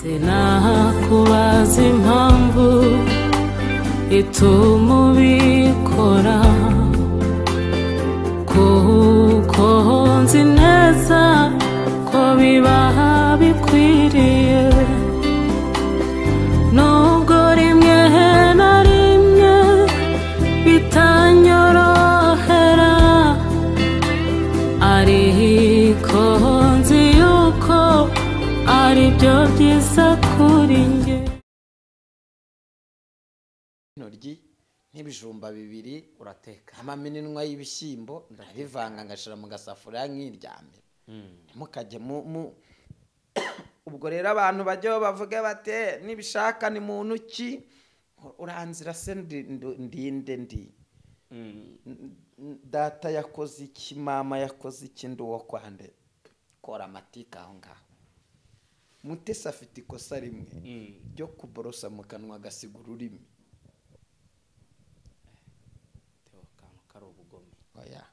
Sinakubaza impamvu ituma ubikora, kuko nzi neza ko biba bikwiriye. Nubwo rimwe na rimwe bitanyorohera, ariko nzi yuko ari byo byiza kuri njye. Intoryi nk'ibijumba bibiri urateka, amamininwa y'ibishyimbo ndabivanga ngashira mu gasafuriya nkiryamira. Ntimukajye mu ubwo rero abantu bajyaho bavuge bate nibishaka ni muntu ki uranzira se ndinde ndi data yakoze iki, mama yakoze iki, ndi uwo kwande. Kora amatika aho ngaho. Mutesi afite ikosa rimwe ryo kuborosa mu kanwa agasiga ururimi. Oya.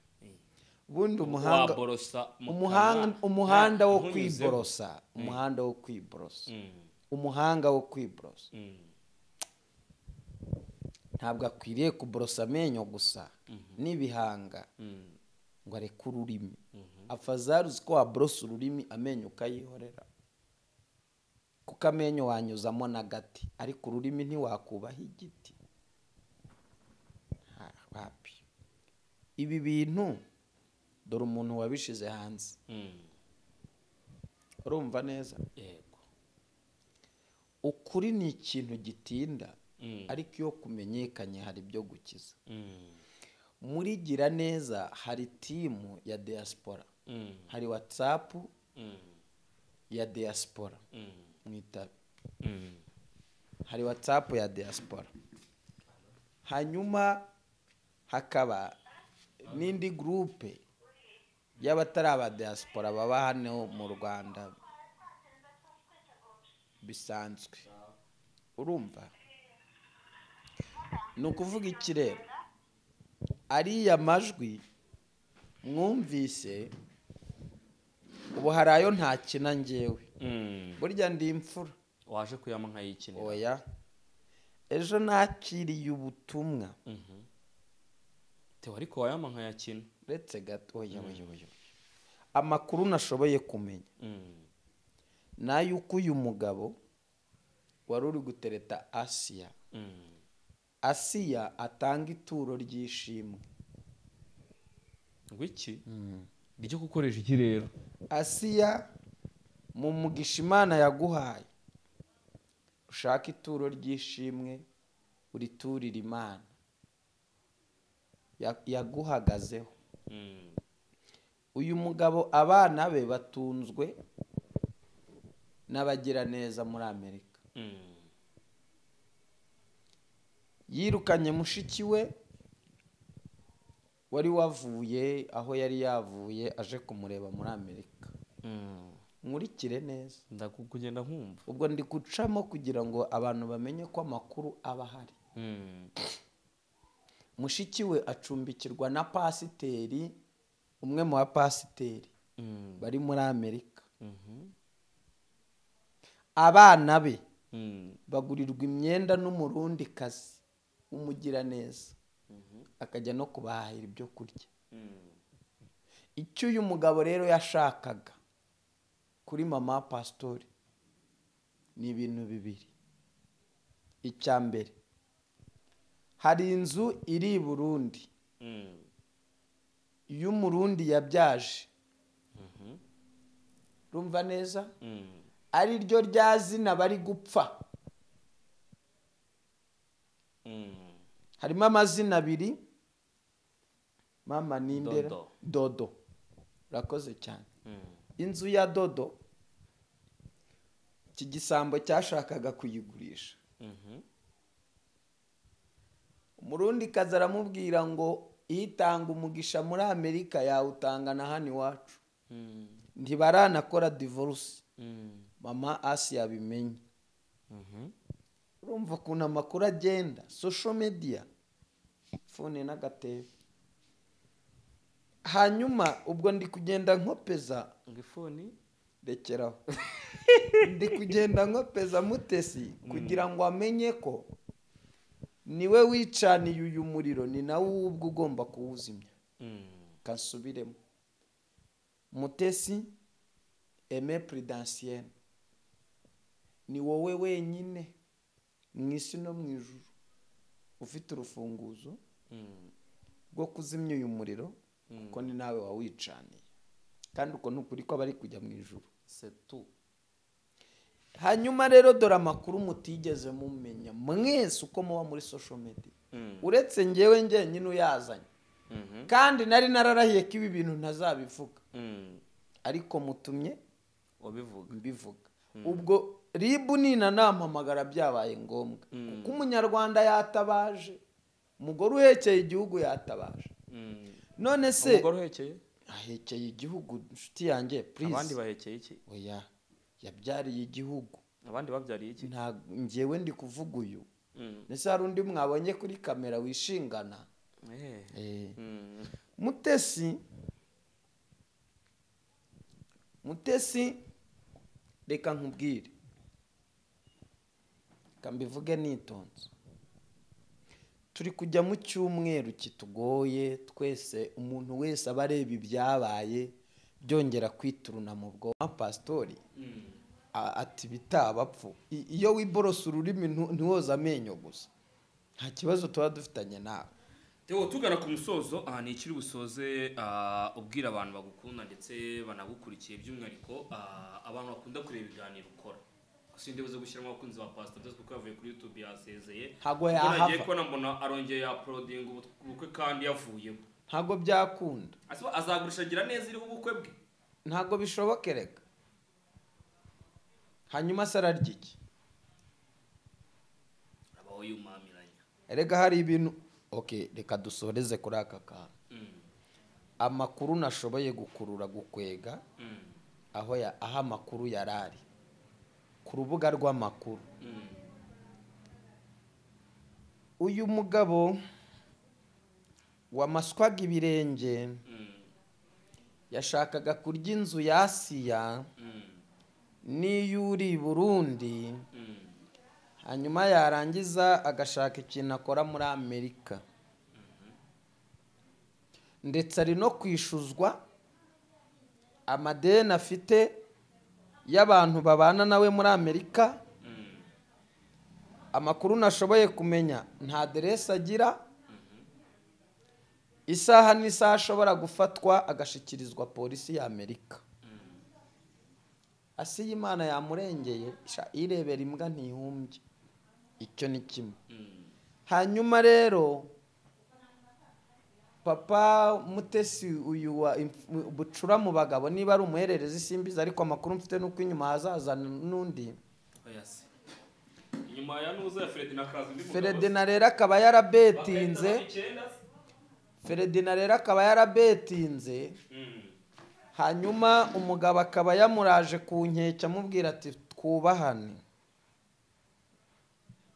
Ubundi umuhanga umuhanda wo kwiborosa, umuhanda wo kwiborosa, umuhanga wo kwiborosa ntabwo akwiriye kuborosa amenyo gusa n'ibihanga ngo areke ururimi. Afazari uzi ko waborosa ururimi amenyo ukayihorera, kuko amenyo wanyuzamo n'agati, ariko ururimi ntiwakubaha igiti. Wapi ibi bintu? Dore umuntu wabishize hanze. Urumva neza? Yego. Ukuri ni ikintu gitinda, ariko iyo kumenyekanye hari ibyo gukiza. Muri Gira Neza hari timu ya diaspora, hari WhatsApp ya diaspora mwitabe, hari WhatsApp ya diaspora, hanyuma hakaba n'indi groupe y'abatari aba diaspora baba hano mu Rwanda bisanzwe. Urumva? Ni ukuvuga iki rero? Ariya majwi mwumvise ubu hari ayo ntakina njyewe. Burya ndi imfura. Waje kuyama nkayikinira. Oya. Ejo nakiriye ubutumwa. Tewe ariko wayama nkayakina. Uretse gato, oya oya oya. Amakuru nashoboye kumenya nayuko uyu mugabo wari uri gutereta Asiya, Asiya atanga ituro ry'ishimwe. Ngwiki? Ryo gukoresha iki rero? Asiya mu mugisha Imana yaguhaye, ushaka ituro ry'ishimwe uriturira Imana yaguhagazeho. Uyu mugabo abana be batunzwe n'abagira neza muri Amerika. Yirukanye mushiki we wari wavuye aho yari yavuye aje kumureba muri Amerika. Nkurikire neza, ndakugenda nkumva. Ubwo ndi gucamo kugira ngo abantu bamenye ko amakuru aba ahari. Mushiki we acumbikirwa na pasiteri, umwe mu bapasiteri bari muri Amerika. Abana be bagurirwa imyenda n'umurundi kazi umugira neza, akajya no kubahahira ibyo kurya. Icyo uyu mugabo rero yashakaga kuri mama pastori ni ibintu bibiri. Icya mbere, hari inzu iri i Burundi y'umurundi yabyaje. Urumva neza? Ari ryo rya zina bari gupfa. Harimo amazina abiri, mama nindera Dodo. Urakoze cyane. Inzu ya Dodo iki gisambo cyashakaga kuyigurisha. Umurundi kaza aramubwira ngo itanga umugisha muri Amerika yawutanga na hano iwacu. Ntibaranakora divorce. Mama Asiya bimenye. Urumva ukuntu amakuru agenda, social media, phone n'agatebe. Hanyuma ubwo ndi kugenda nkopeza ngifoni Rekeraho. Ndi kugenda nkopeza Mutesi kugira ngo amenye ko niwe wicaniye uyu muriro, ni nawe ubwo ugomba kuwuzimya. Kansubiremo. Mutesi Aime Prudentienne, ni wowe wenyine mu isi no mu ijuru ufite urufunguzo rwo kuzimya uyu muriro, kuko ni nawe wawicaniye, kandi uko nukuri ko abari kujya mu ijuru. C'est tout. Hanyuma rero dore amakuru mutigeze mumenya mwese uko muba muri social media, uretse ngewe njyenyine uyazanye, kandi nari nararahiye ko ibi bintu ntazabivuga, ariko mutumye wabivuga mbivuga. Ubwo ribu nina nampamagara byabaye ngombwa, kuko umunyarwanda yatabaje, umugore uhekeye igihugu yatabaje. None se umugore uhekeye ahekeye igihugu, inshuti yanjye, please. Abandi bahekeye iki? Oya, yabyariye igihugu. Abandi babyariye iki? Nta, ngewe ndi kuvuga uyu. Nese hari undi mwabonye kuri kamera wishingana? Mutesi reka nkubwire, kambivuge nitonze. Turi kujya mu cyumweru kitugoye twese, umuntu wese aba areba ibyabaye byongera kwituruna mu bwonko. Pastori ati bitabapfu, iyo wiborosa ururimi ntiwoza amenyo gusa, nta kibazo tuba dufitanye nawe. Theo, tugana ku musozo, aha ni ikiri busoze, ubwira abantu bagukunda ndetse banagukurikiye, by'umwihariko abantu bakunda kureba ibiganiro ukora. Sinde buze gushyiramo abakunzi ba Pastor Mutesi kuko yavuye kuri YouTube yasezeye. Ntago yahava. Nagiye kubona mbona arongeye uploading ubukwe kandi yavuyemo. Ntago byakunda. Azagurisha gira neza iriho ubukwe bwe. Ntago bishoboke reka. Hanyuma sararya iki? Abaho yumamiranya. Erega hari ibintu. Okay, reka dusoreze kuri aka kantu. Amakuru nashoboye gukurura gukwega, aho ya aha amakuru yarari ku rubuga rw'amakuru. Uyu mugabo wamaswaga ibirenge yashakaga kurya inzu ya Asiya n'iyuri Burundi, hanyuma yarangiza agashaka ikintu akora muri Amerika, ndetse ari no kwishuzwa amadeni afite y'abantu babana nawe muri Amerika. Amakuru nashoboye kumenya, nta aderesi agira, isaha n'isaha ashobora gufatwa agashikirizwa polisi ya Amerika. Asiya Imana yamurengeye, irebera imbwa ntihumbye. Icyo ni kimwe. Hanyuma rero papa Mutesi uyu wa bucura mu bagabo, niba ari umuhererezi simbizi, ariko amakuru mfite nuko inyuma hazaza n'undi. Inyuma ya nuza ya Ferdinand kazi ndi mugabo. Ferdinand rero akaba yarabetinze. Ferdinand rero akaba yarabetinze. Hanyuma umugabo akaba yamuraje ku nkeke amubwira ati twubahane,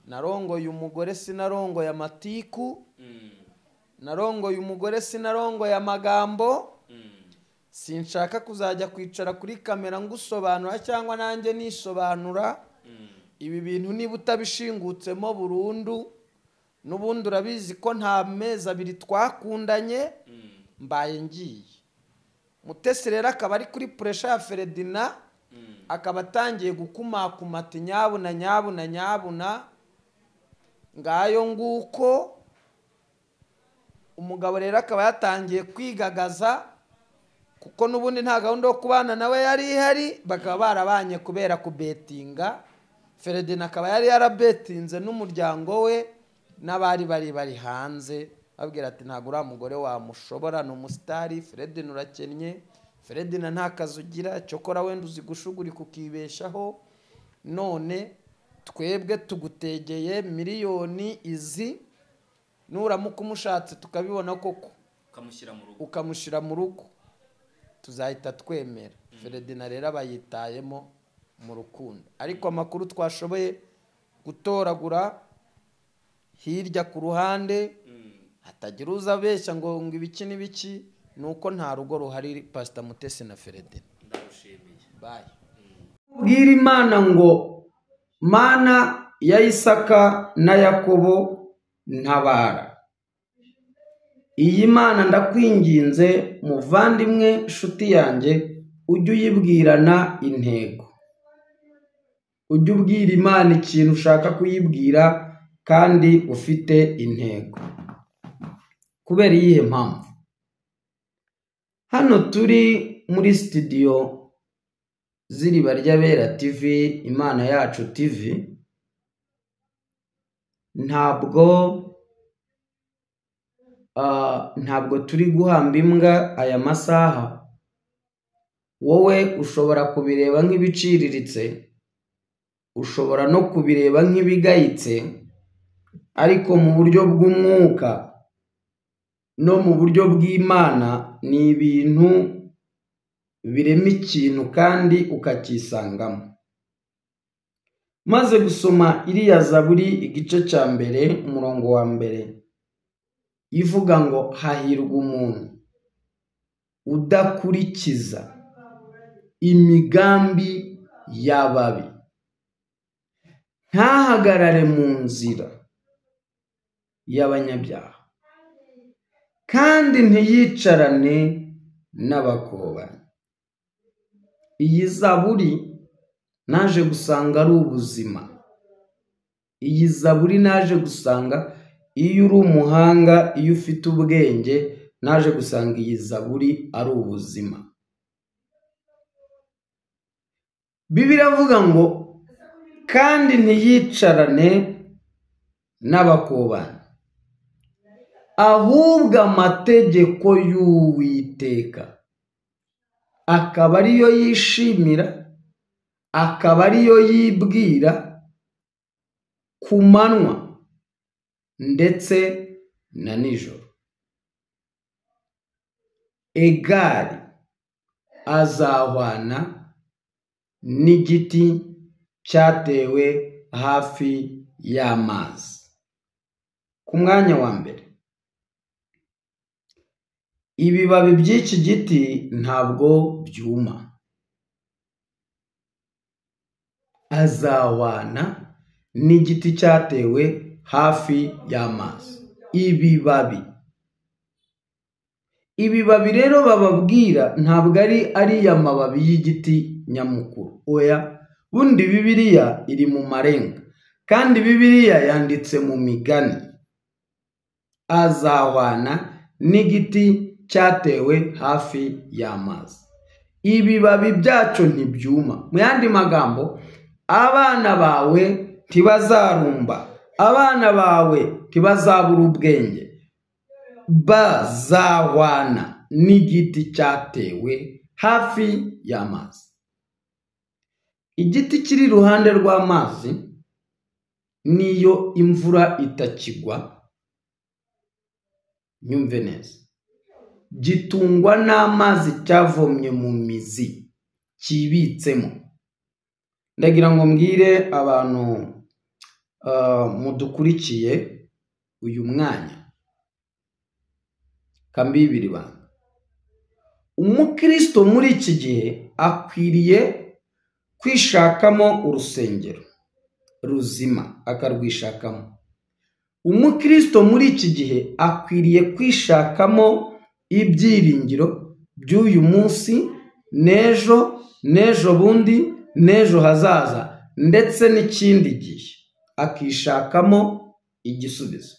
narongoye umugore sinarongoye amatiku, narongoye umugore sinarongoye amagambo, sinshaka kuzajya kwicara kuri kamera ngusobanura cyangwa nanjye nisobanura. Ibi bintu niba utabishingutsemo burundu, n'ubundi urabizi ko nta mezi abiri twakundanye, mbaye ngiye. Mutesi rero akaba ari kuri pressure ya Ferdinand, akaba atangiye gukumakuma ati nyabuna nyabuna nyabuna, ngayo nguko. Umugabo rero akaba yatangiye kwigagaza, kuko n'ubundi nta gahunda yo kubana nawe yari ihari, bakaba barabanye kubera kubetinga. Ferdinand akaba yari yarabetinze n'umuryango we n'abari bari hanze, abwira ati ntabwo uriya mugore wamushobora, ni umusitari, Ferdinand urakennye, Ferdinand nta kazi ugira, cyokora wenda uzi gushugurika ukibeshaho, none twebwe tugutegeye miliyoni izi, nuramuka umushatse tukabibona koko ukamushyira mu rugo tuzahita twemera. Ferdinand rero abayitayemo mu rukundo, ariko amakuru twashoboye gutoragura hirya ku ruhande, hatagira uza abeshya ngo ibiki n'ibiki, nuko nta rugo ruhari Pastor Mutesi na Ferdinand. Ndagushimiye. Bye. Ubwira Imana ngo Mana ya Isaka na Yakobo ntabara. Iyi Mana ndakwinginze muvandimwe nshuti yanjye, ujye uyibwirana intego. Ujye ubwira Imana ikintu ushaka kuyibwira kandi ufite intego. Kubera iyihe mpamvu? Hano turi muri studio z'Iriba ry'Abera TV, Imana Yacu TV, ntabwo turi guhamba imbwa aya masaha. Wowe ushobora kubireba nk'ibiciriritse, ushobora no kubireba nk'ibigayitse, ariko mu buryo bw'umwuka no mu buryo bw'Imana ni ibintu birema ikintu kandi ukacyisangamo. Maze gusoma iriya Zaburi igice cya mbere umurongo wa mbere ivuga ngo hahirwa umuntu udakurikiza imigambi y'ababi, ntahagarare mu nzira y'abanyabyaha, kandi ntiyicarane n'abakobanyi. Iyi Zaburi naje gusanga ari ubuzima. Iyi Zaburi naje gusanga iyo uri umuhanga, iyo ufite ubwenge, naje gusanga iyi Zaburi ari ubuzima. Bibiliya iravuga ngo kandi ntiyicarane n'abakobanyi, ahubwo amategeko y'Uwiteka akaba ariyo yishimira, akaba ariyo yibwira ku manywa ndetse na nijoro. Egari azahwana n'igiti cyatewe hafi y'amazi. Ku mwanya wa mbere, ibibabi by'iki giti ntabwo byuma. Azahwana n'igiti cyatewe hafi y'amazi. Ibibabi rero bababwira ntabwo ari ariya mababi y'igiti nyamukuru. Oya, bundi Bibiliya iri mu marenga, kandi Bibiliya yanditse mu migani. Azahwana n'igiti cyatewe hafi y'amazi, ibibabi byacyo ntibyuma. Mu yandi magambo, abana bawe ntibazarumba, abana bawe ntibazabura ubwenge, bazahwana n'igiti cyatewe hafi y'amazi. Igiti kiri iruhande rw'amazi, niyo imvura itakigwa, nyumve neza, gitungwa n'amazi cyavomye mu mizi kibitsemo. Ndagira ngo mbwire abantu mudukurikiye uyu mwanya kambibiri banga, umukristo muri iki gihe akwiriye kwishakamo urusengero ruzima, akarwishakamo. Umukristo muri iki gihe akwiriye kwishakamo ibyiringiro by'uyu munsi n'ejo n'ejo bundi n'ejo hazaza ndetse n'ikindi gihe, akishakamo igisubizo.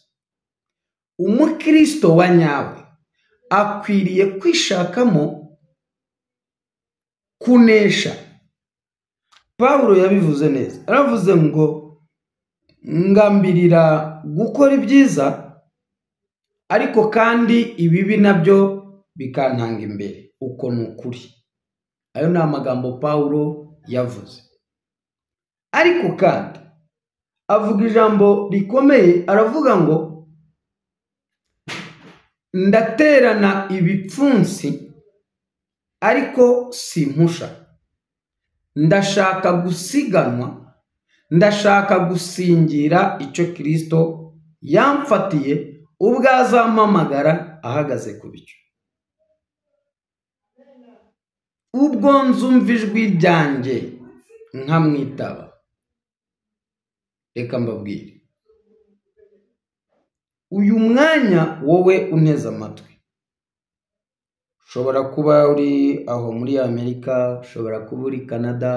Umukristo wa nyawe akwiriye kwishakamo kunesha. Pawulo yabivuze neza, aravuze ngo ngambirira gukora ibyiza, ariko kandi ibibi nabyo bikantanga imbere. Uko ni ukuri. Ayo ni amagambo Pawulo yavuze. Ariko kandi avuga ijambo rikomeye, aravuga ngo ndaterana ibipfunsi ariko simpusha, ndashaka gusiganwa, ndashaka gusingira icyo Kristo yamfatiye ubwo azampamagara ahagaze ku bicu. Ubwo nzumva ijwi ryanjye nkamwitaba. Reka mbabwire, uyu mwanya wowe unteze amatwi, ushobora kuba uri aho muri Amerika, ushobora kuba uri Canada,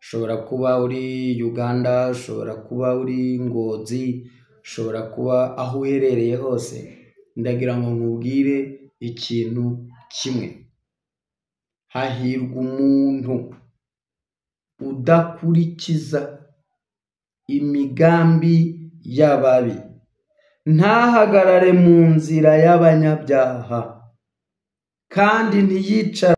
ushobora kuba uri Uganda, ushobora kuba uri Ngozi, ushobora kuba aho uherereye hose, ndagira ngo nkubwire ikintu kimwe. Hahirwa umuntu udakurikiza imigambi y'ababi, ntahagarare mu nzira y'abanyabyaha, kandi ntiyicare